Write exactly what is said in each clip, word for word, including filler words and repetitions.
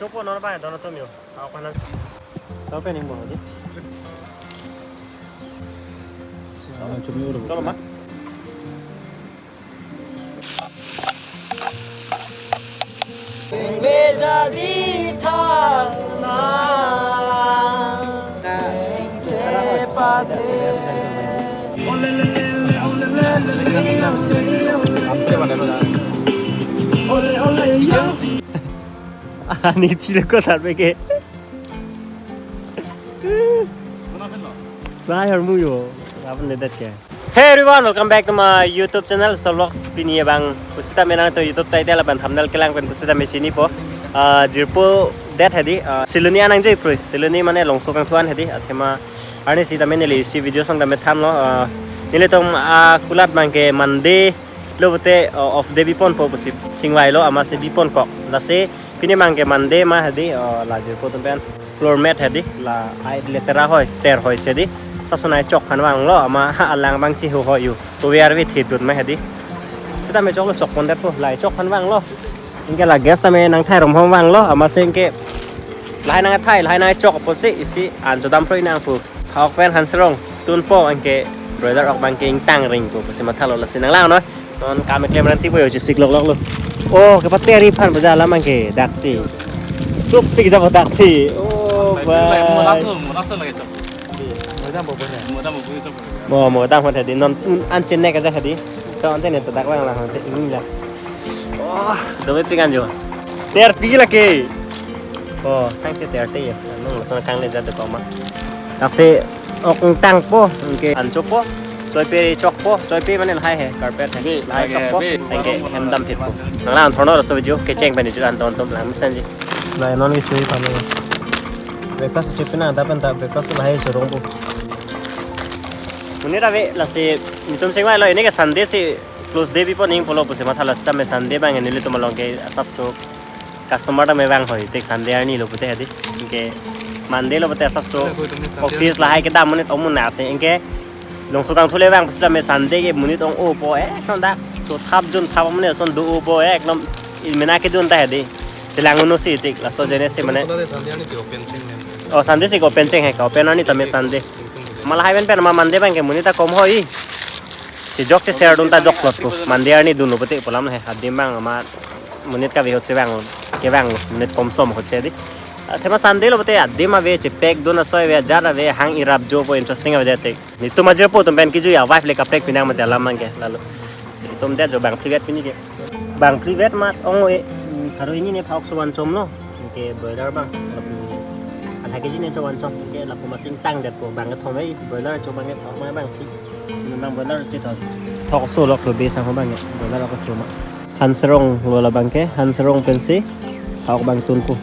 Chopo non ba don atum yo. Ako kanan. Tau pen ning bo di. Cholo ma. Ani chile ko sar pe ke. Bahar muyo. Apun ne det ke. Hey everyone, welcome back to my YouTube channel, Sol Vlogs. Pini abang pusita menang to YouTube title lapen thumbnail kelang pen pusita me chinipo. Ah, jirpo det hedi. Ah, Siloni anang joi prui. Siloni mane Longso Kangthu an hedi. Athema arni sita me neli isi video song dame thanlo. Ah, nelitum, ah, kulat abang ke Monday lo pute, ah, off day biponpo pusi chingvailo, amatsi biponkok. Lasi pini abang ke Monday ma hedi, ah, la jirpo atum pen floor mat hedi, la ai letera hoi, ter hoi si hedi. Sapso nai chok aphan vanglo, amat alang abang chihu hoi yu. To we are with hidut ma hedi. Sita me choklo, chok pon detpo, la chok aphan vanglo. Anke la gas tame nangthai rom hom vanglo, amatsi anke lahai nangthai, lahai nangchok pusi isi an chodam prui nang pu. Phak-ok pen Hanserong tunpo, anke broiler ok abang ke ingtang ringpo pusi mathalo, lasi nanglang noi. Non kam keklem ran tipo yo, chesik lok lok lo. Oh, kepater aphan baja alam abang ke daksi. Sopik jabo daksi. Oh, bhai. Mo, mo dam hot hedi, non un an chenek aja hedi. So, ante ne to dak lang lang ante ini la. Oh, dome pingan jo. Ter pi lake. Oh, tang te ter te ya. Nung lason kang le jadu koma. Daksi ok ingtangpo, anke an chokpo, choipe chokpo, choipe mane lahai he, carpet he, lahai chokpo, anke hem dam phitpo. Nanglang thorno laso video kecheng pen ichu an ton tom lang mesenji. Lahai non ke chui pame. Breakfast chui pina da pen ta breakfast lahai surung po. Monit ave lasi nelitum chingvailo, ini ke Sunday si close day bipon ning pulo pusi mathalo, tame Sunday abang nelitum along ke asapso customer tame vang hoi tik Sunday arni lo pute hedi. Anke Monday lo pute asapso office lahai kedam monit ong mun nate. Anke Longso Kangthu le vang pusi tame Sunday ke monit ong-opo, eh, non dak to thap jun thap monit son do-opo, eh, non imena kedun ta hedi. Chelang uno si tik laso jene si mane. Oh, Sunday si open cheng he, ka open arni tame Sunday. Ma lahai pen pen ma Monday abang ke monit ta kom hoi. Chejok che share dun ta jok plot ko. Monday arni dunlo pute pu alam he. Adim abang ma monit kave ahut si vanglo, kevanglo, monit komsom ahut si hedi. Athema Sunday lo pute adim ave, chepek dun asoi ave, ajat ave, hang irap jopo interesting ave jate. Nelitum ajirpo atum pen kejui a-vibe le kaprek pinang mate alam abang ke lalo. Nelitum det jo bang phli vet pini ke. Bang phli vet mat ong-e, mm, pharo hini ne phak-ok so van chomlo. Anke broiler abang, lapu adha K G ne cho van chom. Anke lapu amatsi ingtang detpo, bang kethom hei, broiler cho abang ke phak-ok ma bang phli. Nang broiler chethok. Thok so lok lo be sang ho abang ke. Broiler ako cho ma. Hanserong lo la abang ke, Hanserong pensi phak-ok abang tunpo.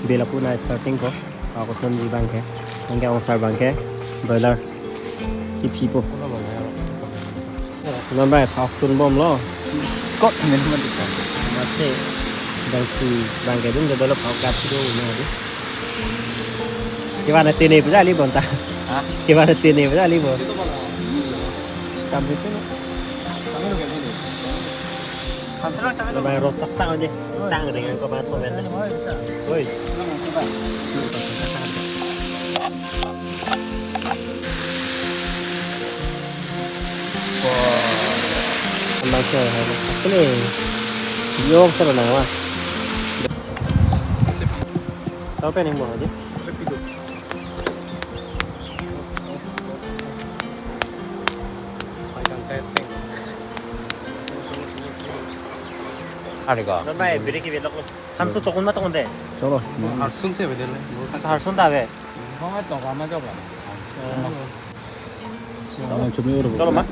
Be lapu na starting ko. Ako tunji abang ke. Anke ongsar abang ke broiler kiphipo. Non bai phak-ok tunbomlo. Kot men man dikon. Amatsi abang si abang ke dun ke dolo phak-ok kat si do ne di. Kevan tene pu jali bon ta. Ha? Kevan tene pu jali bon. Kam itu. Lo bai rot sak sak aja. Tang ring ko ba to ben. Oi. Wah. Amang ke, ini. Yo, seru nang, wah. Tau pen ning bo aja. Are ko? Non bai, biri ke belok lo. Hanso tokun ma tokun de. Cholo. Harsun si ave de le. Hanso harsun ta ave. Hong a tokun ma tokun. Chumi ur. Cholo ma.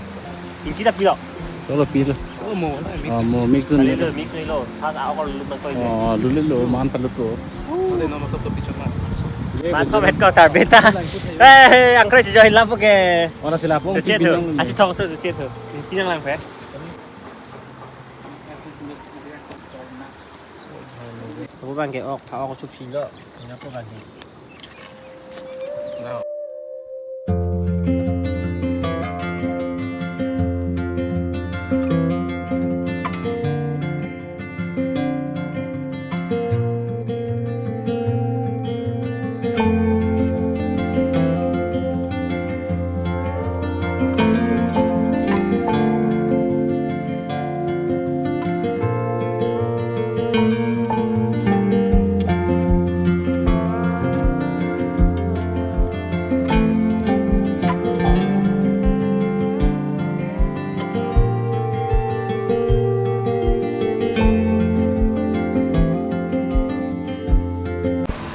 Ingti ta pilo. Cholo pilo. Oh, mo na mix. Ah, mo mix dun. Pilo mix me lo. Thak a or lu ta koi de. Oh, lu le lo, man pa lu to. Ode no masap to pichak ma. Man to bet ko sar beta. Eh, angkre si join lapu ke. Ora sila po. Chuche thu. Asi thok so chuche thu. Ingti nanglang phe. Ako abang ke ok, phak-ok chupsi lo. Ina ako abang ke.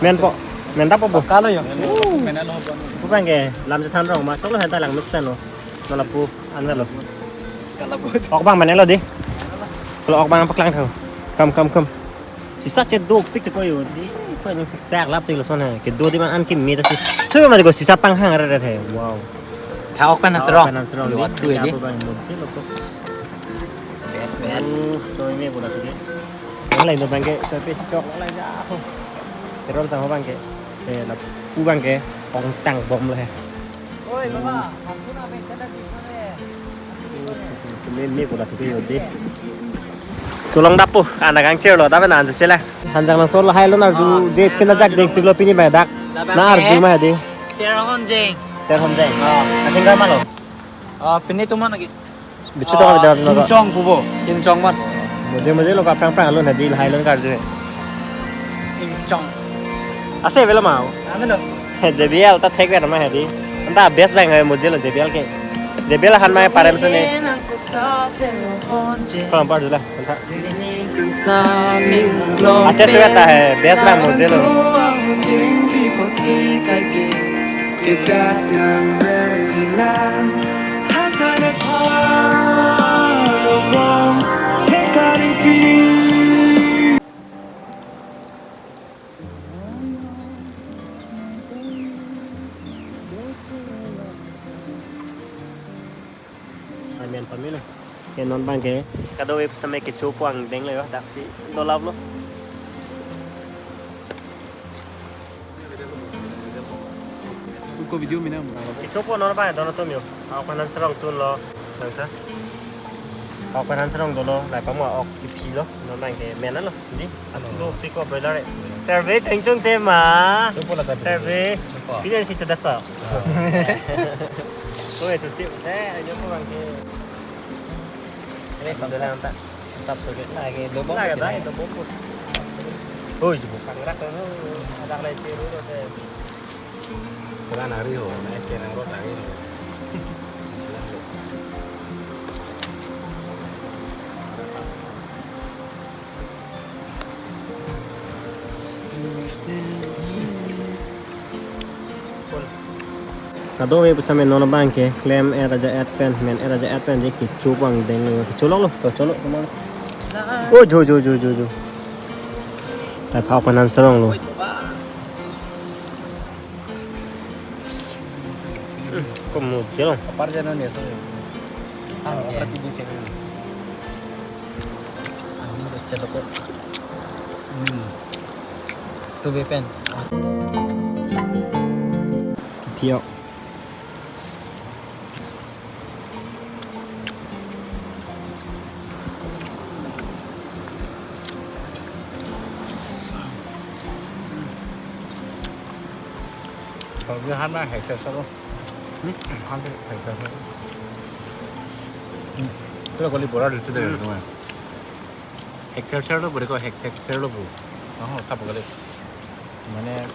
Men po, men ta po po. Kalo yo. Pu abang ke lam chethan rong ma, choklo henta lang mesen lo. Nala pu, anlo. Kala pu. Ok abang menlo di. Kalau ok abang paklang tho. Kam, kam, kam. Sisa chet dopik te ko yo di. Ko yang sisa lap tik lo son he. Kedo di man an kimi ta si. Coba mati ko sisa panghang ret ret he. Wow. Ha ok pen ha serong. Pen ha serong di. Waduh, ya di. Apa abang mujhe lo ko. Best, best. Uh, to ini bola tu di. Yang lain tu abang ke, tapi cocok lah ya. Teron sang abang ke. Eh, lapu abang ke, ongtang bom le. Oi, baba, hamko na pe kena di kone. Keme me ko lapu ke yo de. Cholong dap po, anak angcher lo, tapi na anju chela. Hanjang na sol hai lo na arju, je kena jak dek tik lo pini bai dak. Na arju ma di. Serhon Jeng. Serhon Jeng. Oh. Asing kama lo. Ah, pini tuman lagi. Bichu to ka bidar no. Inchong pubo, inchong mat. Mujhe mujhe lo ka prang prang lo na di lahai lo karju. Inchong. Ase bela mau. Ame lo. He J B L ta thek ber ma he di. Anta best bang he mujhe lo J B L ke. J B L han ma parem sene. Pam par jula. Anta. Acha chuya ta he, best bang mujhe lo. Amen pamina. Ke non abang ke. Kadokave pusitame kecho pu angdeng lo yo, daksi dolap lo. Ko video mina mo. Kecho pu non abang dono tum yo. Ako kanan serong tun lo. Bangsa. Ako kanan serong dolo, lai pamo ok kiphi lo. Non abang ke mena lo. Di. Atu do pick up boiler. Survey chengchung tema. Survey. Pini si cedak pa. Ko itu cip saya aja ko bang ke. Ini sambil lang ta. Tap sulit lagi. Dobom lagi ta, dobom pun. Oh, itu bukan rak tu. Ada lai siru tu. Kena nari ho, naik ke nang rot lagi. Kadokave pusitame non abang ke klem er aja et pen, men er aja et pen, je kecho pu angdeng lo, kecho lo, to cho lo, teman. Oh, jo, jo, jo, jo, jo. Tapi apa nan serong lo? Ko mujhe lo. Apar jana ni so. Ah, ya. Apar tu di sini. Ah, ini kecil kok. Hmm. Tu bepen. Tiok. Kalau dia hana hek sesalo. Hmm? Hana hek sesalo. Hmm. Itu kalau bola itu deh, hmm. Semua. Hek hek ser lo beri ko hek hek ser lo bu. Oh, tak boleh. Mane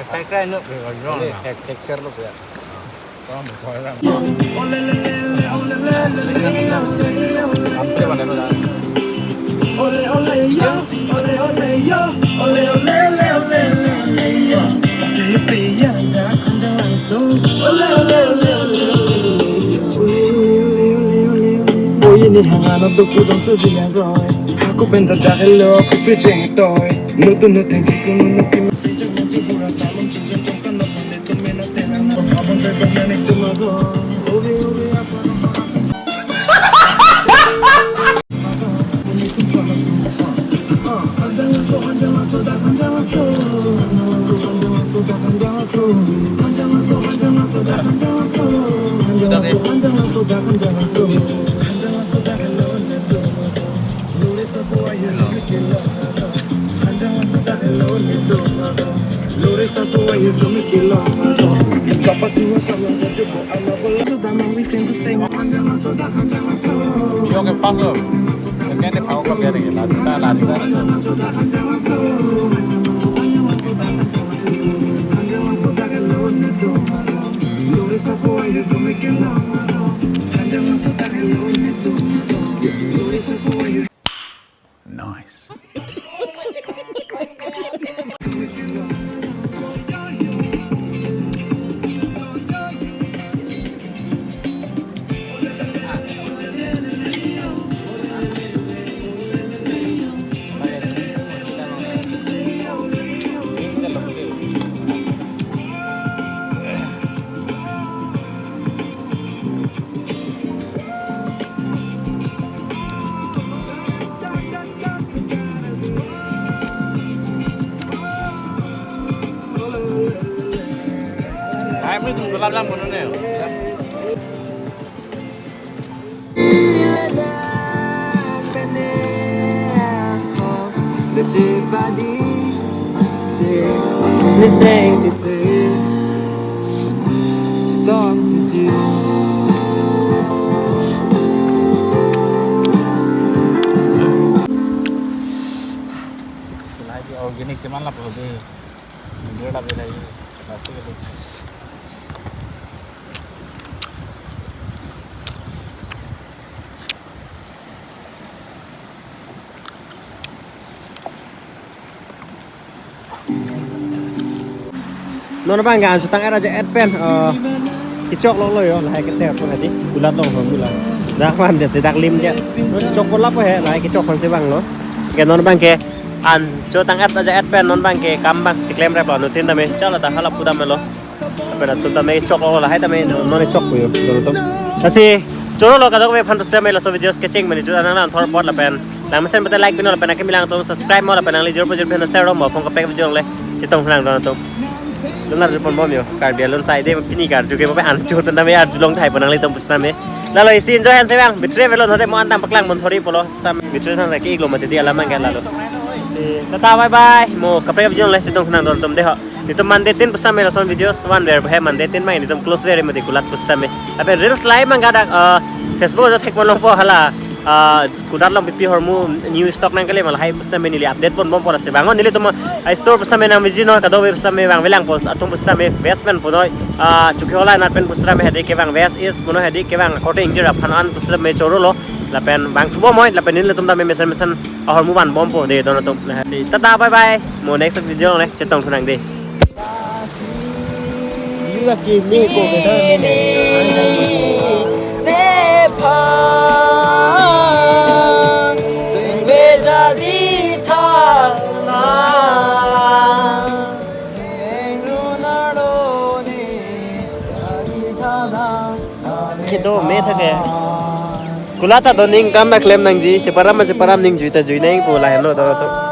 hek hek ser lo bu ya. Hek hek ser lo bu ya. Kamu boleh. Oi, ini hangan untuk udang sebiang roi. Aku bentar dah lo, aku pijeng toy. Nutun nutun kuku nutun. Yo ke paso. Kene pau ka biar lagi lata lata. Nice. Gulab jamun ne. Organic cuman lah perlu di. Dia lah bela ini. Plastik itu. Non abang ke an chotang-et aja-et pen, eh, kechok longlo yo, lahai keter pon adi, kulat long hong gula. Dak wan dia sedak lim dia. Non chok pon lapu he, lahai kechok hon si vanglo. Ke non abang ke an chotang-et aja-et pen, non abang ke kam abang si chiklemreplo, anuttin tame, chala ta hala pudam lo. Lapen atum tame chok lo, lahai tame non chok puyo, non atum. Lasi choro lo kadokave aphan pusitame laso video sketching mane jut anang lang thor pot lapen. Nang mesen pute like pino lapen akimi lang atum subscribe mo lapen nangli jor pujir pen share mo phong kaprek video le chetong lang don atum. Lun arju pon bom yo, Karbi alun sai de pini karju ke bape an chot pen tame arjulong thai pon nanglitum pusitame. Lalo isi enjoy han sevang, bitre velon hode mo an tang paklang mon thori pulo, tam bitre thang ke iglo mati di alam angke lalo. Tata bye bye, mo kaprek video le chetong lang don atum de ho. Nelitum Monday tin pusitame lason videos van ver he Monday tin mang nelitum close ver mati kulat pusitame. Ape reels lahai mang gadak, eh, Facebook aja thek pon longpo hala, eh, kulat long pipi ahormu new stock nangkele ma lahai pusitame neli update pon bom pora si vangon nelitum, eh, store pusitame nang viji non kadokave pusitame vangvelang pos atum pusitame vest pen punoi, eh, chuki hola nat pen pusitame hedi kevang vest is puno hedi kevang kote ingjir aphan an pusitame choro lo lapen vang subo moi lapen nelitum tame mesen mesen ahormu van bompo de don atum. Lasi tata bye bye. Mo next video le chetong thunang de. Yu la ke me ko ke da me ne. Kedo me thake. Kulat ta doning kam na klem nangji, cheparam cheparam ning jui ta jui nang pu lahenlo to to.